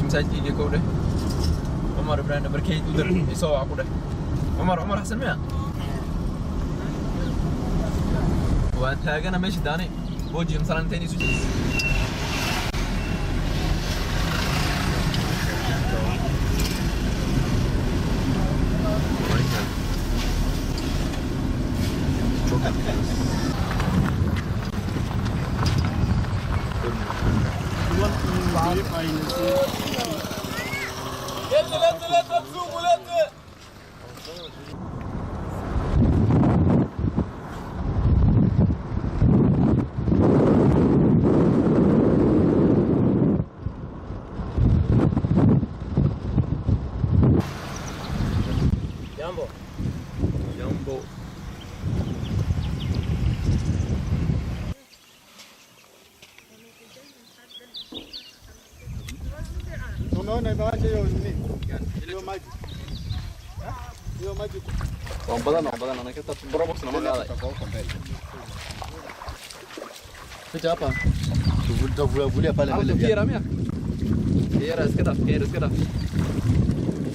Masaajidkayga kow dheh. Cumar Ibrahim nambarkeyd u dir, isoo wac ku dheh. Cumar, Cumar Xasan miya? Waan taagana meesha daani. Boji masalan intayn isu Çok etkili. Jambo. Jambo. Unaona imewacha hiyo nini? Hiyo maji. Hiyo maji. Waan badan, waan badan anaka taa Probox nama qaaday. Pita hapa. Tutavulia pale mbele. Kiyara miya? Kiyara iska dhaaf, kiyara iska dhaaf.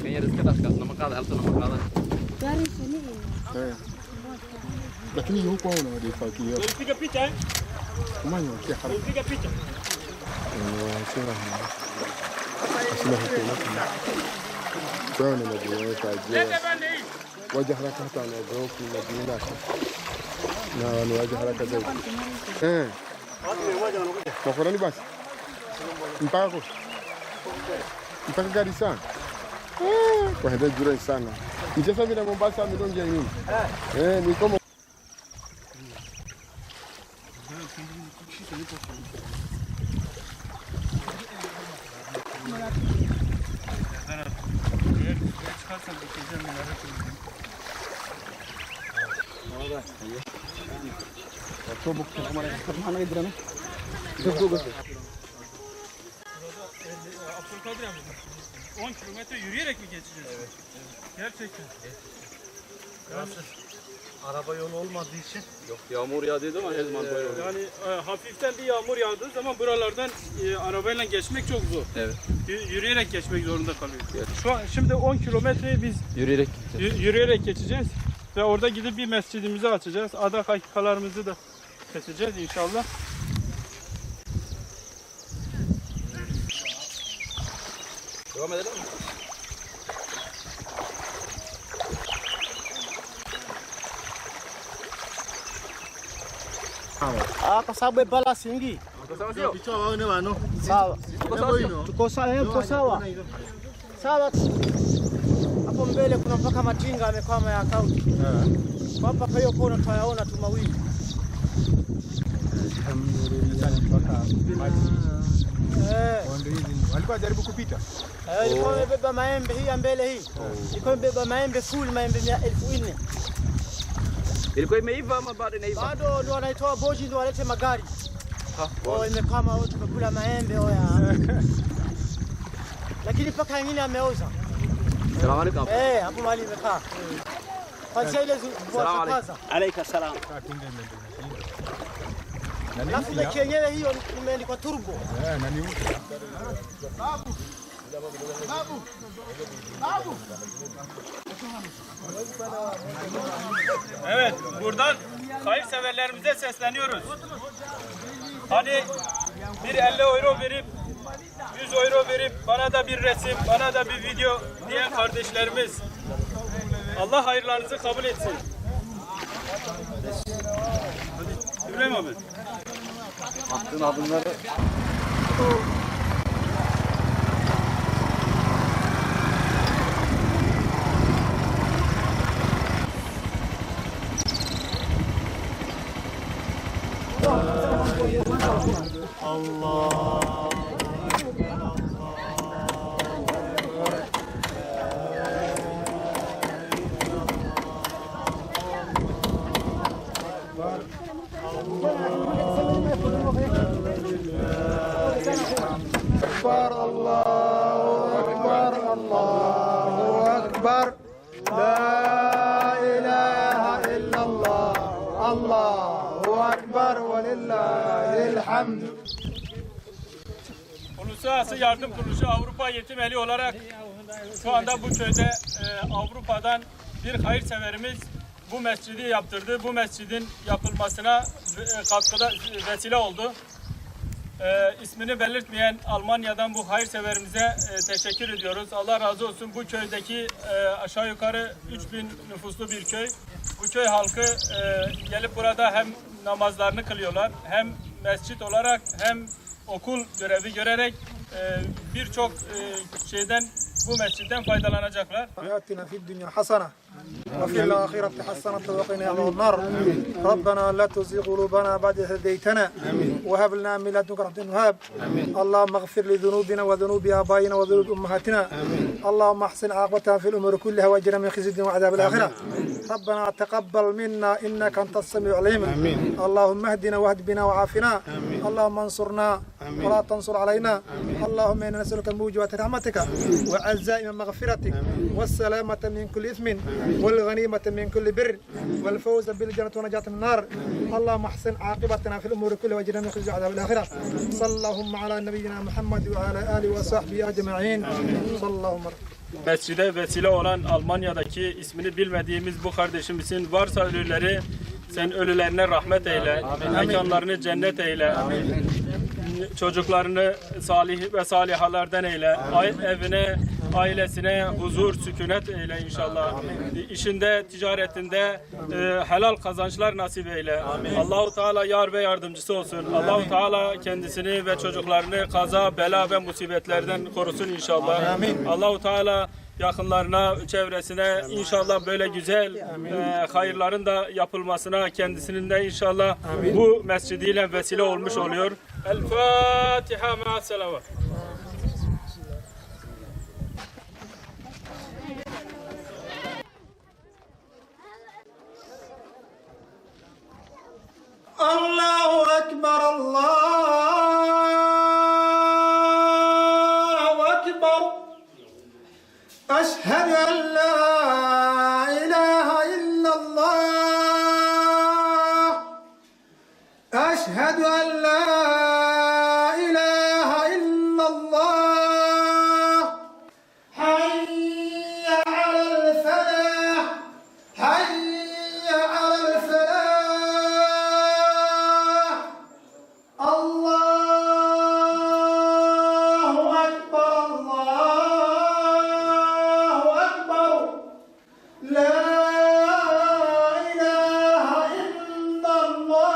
Kiyara iska dhaaf, kaas nama qaaday, halta nama qaaday. Eh. Lakini huko hao unawadifakia. Ulipiga picha eh? Kumanya wakia haraka. Ulipiga picha. Sura hii. Sura hii. Kwa nini unajiweka je? Waje haraka hata wanaogopa unajiona na ni waje haraka zaidi. Eh. Makorani basi. Mpaka mpaka gari sana. Eh, kwa hivyo jure sana. Mchezo vile Mombasa midongi ya nini? Eh, ni kama Abdülkadir abi, 10 kilometre yürüyerek mi geçeceğiz? Evet. Gerçekten. Yani, araba yolu olmadığı için. Yok, yağmur yağdıydı ama her zaman böyle oluyor. Yani hafiften bir yağmur yağdığı zaman buralardan arabayla geçmek çok zor. Evet. Yürüyerek geçmek zorunda kalıyoruz. Evet. Şu an şimdi 10 kilometreyi biz yürüyerek gideceğiz. Yürüyerek geçeceğiz ve orada gidip bir mescidimizi açacağız. Adak hakikalarımızı da keseceğiz inşallah. Devam edelim mi? Ah, kwa sababu bala singi. Sawa. Tuko sawa, tuko sawa. Sawa. Hapo mbele kuna mpaka matinga yamekwama ya kaunti. Kwa hapa hiyo kona tutayaona tu mawili. Walikuwa jaribu kupita. Ilikuwa imebeba maembe hii ya mbele hii. Ilikuwa imebeba maembe full, maembe 4,000. Ilikuwa imeiva ama bado inaiva? Bado ndio wanaitoa boji ndio walete magari. Oh, imekwama wote tumekula maembe oya. Lakini paka nyingine ameoza. Salaam alaykum. Eh, hapo mali imekaa. Kwanza ile Salaam alayka salam. Alafu na yenyewe hiyo imeandikwa turbo. Eh, na ni huko. Babu. Babu. Babu. Evet, buradan hayırseverlerimize sesleniyoruz. Hani bir 50 euro verip 100 euro verip bana da bir resim, bana da bir video diyen kardeşlerimiz, Allah hayırlarınızı kabul etsin. İbrahim abi. Attığın adımları Allah. أكبر الله أكبر الله أكبر لا إله إلا الله الله أكبر ولله الحمد. Uluslararası Yardım Kuruluşu Avrupa Yetim Eli olarak şu anda bu köyde Avrupa'dan bir hayırseverimiz bu mescidi yaptırdı. Bu mescidin yapılmasına katkıda vesile oldu. İsmini belirtmeyen Almanya'dan bu hayırseverimize teşekkür ediyoruz. Allah razı olsun. Bu köydeki aşağı yukarı 3000 nüfuslu bir köy. Bu köy halkı gelip burada hem namazlarını kılıyorlar, hem mescit olarak hem okul görevi görerek birçok şeyden, bu mescitten faydalanacaklar. آتنا في الدنيا حسنة وفي الآخرة حسنة وقنا عذاب النار. ربنا لا تزغ قلوبنا بعد إذ هديتنا وهب لنا من لدنك رحمة وهب. اللهم اغفر لذنوبنا وذنوب آبائنا وذنوب أمهاتنا. اللهم احسن عاقبتنا في الأمور كلها واجرنا من خزي الدنيا وعذاب الآخرة. ربنا تقبل منا إنك أنت السميع العليم. اللهم اهدنا واهد بنا وعافنا. اللهم انصرنا ولا تنصر علينا. اللهم إنا نسألك موجبات رحمتك وعزائم مغفرتك والسلامة من كل إثم والغنيمة من كل بر والفوز بالجنة ونجاة من النار. اللهم احسن عاقبتنا في الأمور كلها واجرنا من خزي عذاب الآخرة. صلى اللهم على نبينا محمد وعلى آله وصحبه أجمعين. صلى اللهم. Mescide vesile olan Almanya'daki ismini bilmediğimiz bu kardeşimizin varsa ölüleri, sen ölülerine rahmet eyle. Amin. Mekanlarını cennet eyle. Amin. Çocuklarını salih ve salihalardan eyle. Amin. Evine, ailesine huzur, sükunet eyle inşallah. Amin. İşinde, ticaretinde helal kazançlar nasip eyle. Allahu Teala yar ve yardımcısı olsun. Allahu Teala kendisini ve çocuklarını kaza, bela ve musibetlerden korusun inşallah. Amin. Allahu Teala yakınlarına, çevresine inşallah böyle güzel hayırların da yapılmasına kendisinin de inşallah. Amin. Bu mescidiyle vesile olmuş oluyor. El Fatiha ma'a selavat. Allahu Ekber, Allahu Ekber. Eşhedü en la ilahe illallah. Eşhedü en la ilahe illallah. Hayye alel felah. Hayye alel felah. Allahu Ekber, Allahu Ekber. La ilahe illallah.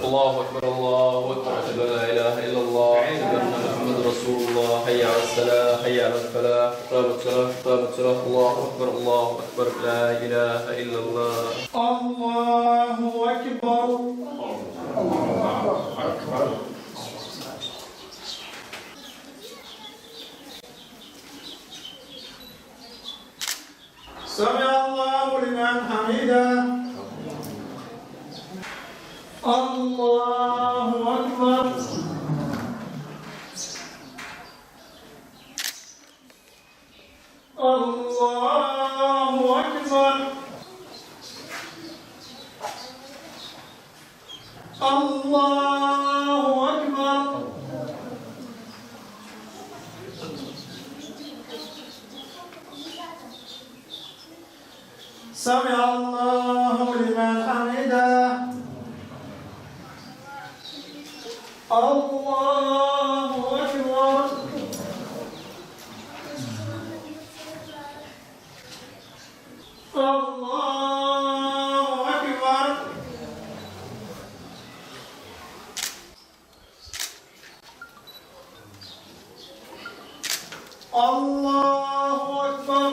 Allahu Ekber, Allahu Ekber. Eşhedü en la ilahe illallah. Eşhedü enne Muhammed Resulullah. Hayye alel selah, hayye alel felah. Kâmet selah, kâmet selah. Allahu Ekber, Allahu Ekber. La ilahe illallah. Allahu Ekber. Allahu Ekber. Semiallahu limen hamide. Allahu Ekber. Allahu Ekber. Allahu Ekber. Semiallahu limen hamide. Allahu Ekber. Allahu Ekber. Allahu Ekber.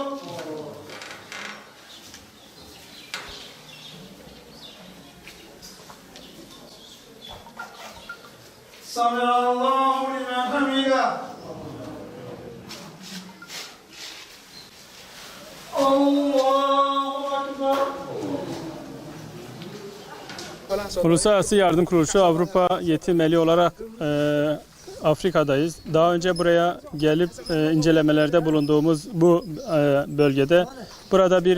Semiallahu limen hamide. Allahu Ekber. Uluslararası Yardım Kuruluşu Avrupa Yetim Eli olarak Afrika'dayız. Daha önce buraya gelip incelemelerde bulunduğumuz bu bölgede Burada bir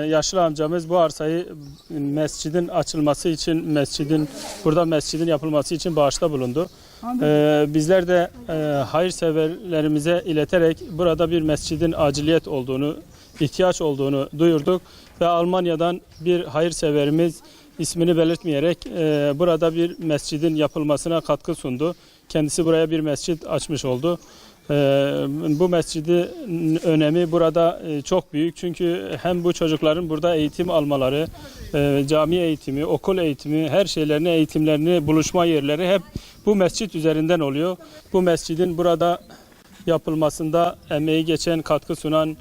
yaşlı amcamız bu arsayı mescidin açılması için, burada mescidin yapılması için bağışta bulundu. Bizler de hayırseverlerimize ileterek burada bir mescidin aciliyet olduğunu, ihtiyaç olduğunu duyurduk ve Almanya'dan bir hayırseverimiz ismini belirtmeyerek burada bir mescidin yapılmasına katkı sundu. Kendisi buraya bir mescit açmış oldu. Bu mescidin önemi burada çok büyük. Çünkü hem bu çocukların burada eğitim almaları, cami eğitimi, okul eğitimi, her şeylerini, eğitimlerini, buluşma yerleri hep bu mescit üzerinden oluyor. Bu mescidin burada yapılmasında emeği geçen, katkı sunan,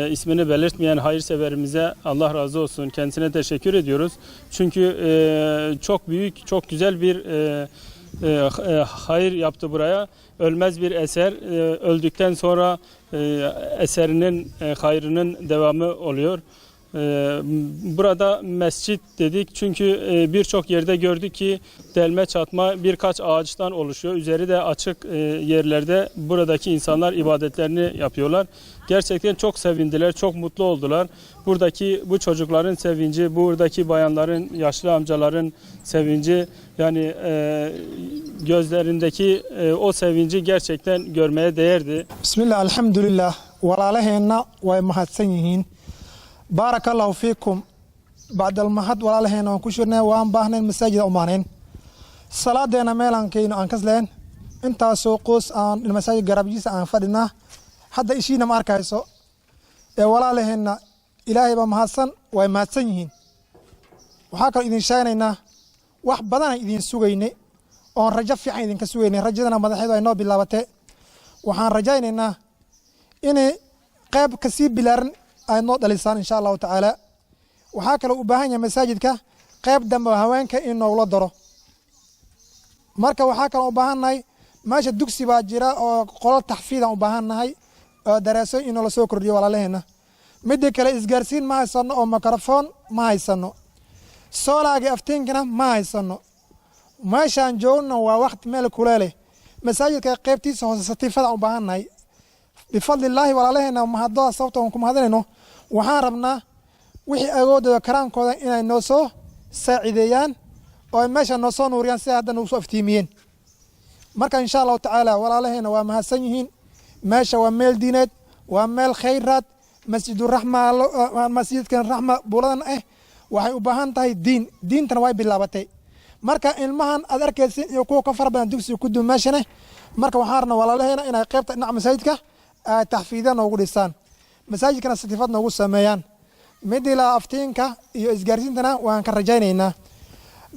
ismini belirtmeyen hayırseverimize Allah razı olsun. Kendisine teşekkür ediyoruz. Çünkü çok büyük, çok güzel bir hayır yaptı buraya. Ölmez bir eser. Öldükten sonra eserinin, hayrının devamı oluyor. Burada mescit dedik çünkü birçok yerde gördük ki delme çatma birkaç ağaçtan oluşuyor. Üzeri de açık yerlerde buradaki insanlar ibadetlerini yapıyorlar. Gerçekten çok sevindiler, çok mutlu oldular. Buradaki bu çocukların sevinci, buradaki bayanların, yaşlı amcaların sevinci, yani gözlerindeki o sevinci gerçekten görmeye değerdi. Bismillah, elhamdülillah. Walaalaheenna way mahadsan yihiin. Baarakallahu fiikum. Bacdal mahad walaalaheena waan ku shirnay, waan baahnayn masaajid u baahnayn. Salaadeena meelaan keyno aan kasleen. Intaasoo qoys aan masaajid garabjiisa aan fadhinaa. Hadda ishiina ma arkayso. Walaalaheenna Ilaahay baa mahadsan, way mahadsan yihiin. Waxaa kaloo idin sheegnaynaa wax badan aan idin sugaynay oon rajo fiican idinka sugaynay. Rajadana madaxeedu ay noo bilaabatay. Waxaan rajaynaynaa inay qayb kasii bilaaran ay noo dhalisaan insha Allahu tacaala. Waxaa kaloo u baahan yahay masaajidka qayb dambe oo haweenka in noogula daro. Marka waxaa kaloo u baahannahay meesha dugsi baa jira oo qolal taxfiid aan u baahannahay oo daraaso in noola soo kordhiyo walaalaheena. Midda kale isgaarsiin ma haysano oo mikrofon ma haysano. Soolaaga aftiinkana ma haysano. Meeshaan joogno waa waqti meel kuleele. Masaajidka qaybtiisa hoose satiifada u baahannahay. Bifadlillaahi walaalaheena mahadada sababta aan ku mahadinayno. Waxaan rabnaa wixii awoodooda karaankooda inay noo soo saacideeyaan oo ay meesha noo soo nuuriyaan sida hadda nagu soo aftiimiyeen. Marka insha Allahu tacaala walaalaheena waa mahadsan yihiin. Meesha waa meel diineed, waa meel khayraad. Masjiduraxma, masjidkan raxma buuladan waxay u baahan tahay diin. Diintana way bilaabatay. Marka ilmahan aad arkaysin iyo kuwa ka fara badan dugsiga ku duwan meeshana. Marka waxaan rabnaa walaalaheena inay qaybta dhinaca masaajidka ay taxfiidaan noogu dhisaan, masaajidkana satiifad noogu sameeyaan. Mid ilaa aftiinka iyo isgaarsiintana waan ka rajaynaynaa.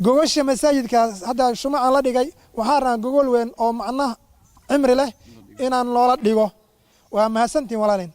Gogosha masaajidka hadda shumacaan la dhigay, waxaan rabnaa gogol weyn oo macnaha cimri leh inaan loola dhigo. Waa mahadsantihiin walaalin.